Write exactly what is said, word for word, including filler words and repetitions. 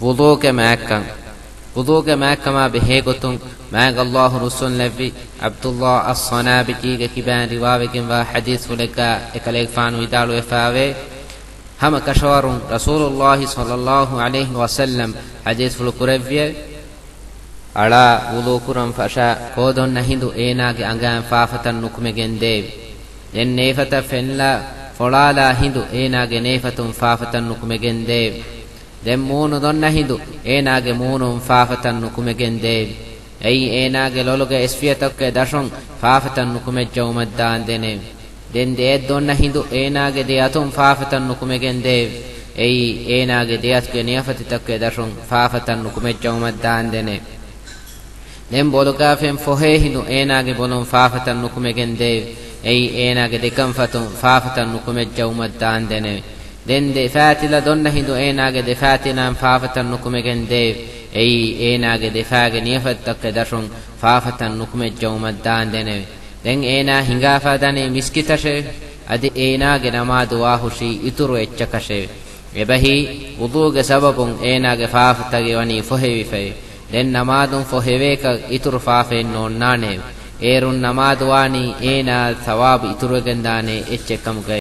ވުޟޫގެ މާތްކަން. ވުޟޫގެ މާތްކަމާ ބެހޭގޮތުން މާތް ﷲ ރުއްސުންލެއްވި ޢަބްދުﷲ އައްޞަނާބިޖީގެ ކިބައިން ރިވާވެގެންވާ ޙަދީޘްފުޅެއްގާ އެކަލޭގެފާނު ވިދާޅުވެފާވޭ، ހަމަ ކަށަވަރުން ރަސޫލުﷲ ޞައްލަﷲ ޢަލައިހި ވަސައްލަމް ޙަދީޘްފުޅު ކުރެއްވިއެވެ. އަޅާ ވުޟޫ ކުރަން ފަށާ ކޯ ދޮންނަ ހިނދު އޭނާގެ އަނގައިން ފާފަތައް ނުކުމެގެން ދޭވި. ދެން ނޭފަތަށް ފެންލާ ފޮޅާލާ ހިނދު އޭނާގެ ނޭފަތުން ފާފަތައް ނުކުމެގެން ދޭވި. ދެން މޫނު ދޮންނަ ހިނދު އޭނާގެ މޫނުން ފާފަތައް ނުކުމެގެން ދޭވި. އެއީ އޭނާގެ ލޮލުގެ އިސްފިޔަތަކުގެ ދަށުން ފާފަތައް ނުކުމެއްޖައުމަށް ދާންދެނެވި. ދެން ދެއަތް ދޮންނަ ހިނދު އޭނާގެ ދެ އަތުން ފާފަތައް ނުކުމެގެން ދޭވި. އެއީ އޭނާގެ ދެ އަތުގެ ނިޔަފަތިތަކުގެ ދަށުން ފާފަތައް ނުކުމެއްޖައުމަށް ދާންދެނެވި. ދެން ބޮލުގާ ފެން ފޮހޭ ހިނދު އޭނާގެ ބޮލުން ފާފަތައް ނުކުމެގެން ދޭވި. އެއީ އޭނާގެ ދެ ކަންފަތުން ފާފަތައް ނުކުމެއްޖައުމަށް ދާންދެނެވި. ދެން ދެ ފާތިލަ ދޮންނަ ހިނދު އޭނާގެ ދެ ފާތިލާން ފާފަތައް ނުކުމެގެން ދޭވި. އެއީ އޭނާގެ ދެ ފާގެ ނިޔަފަތިތަކުގެ ދަށުން ފާފަތައް ނުކުމެއްޖައުމަށް ދާންދެނެވި. ދެން އޭނާ ހިނގާފާ ދަނީ މިސްކިތަށެވެ. އަދި އޭނާގެ ނަމާދު ވާހުށީ އިތުރު އެއްޗަކަށެވެ. އެބަހީ، ވުޟޫގެ ސަބަބުން އޭނާގެ ފާފަތަކީ ވަނީ ފޮހެވިފައެވެ. ދެން ނަމާދުން ފޮހެވޭކަށް އިތުރު ފާފައެއް ނޯންނާނެއެވެ. އޭރުން ނަމާދު ވާނީ އޭނާ ސަވާބު އިތުރުވެގެންދާނެ އެއްޗެއް ކަމުގައި.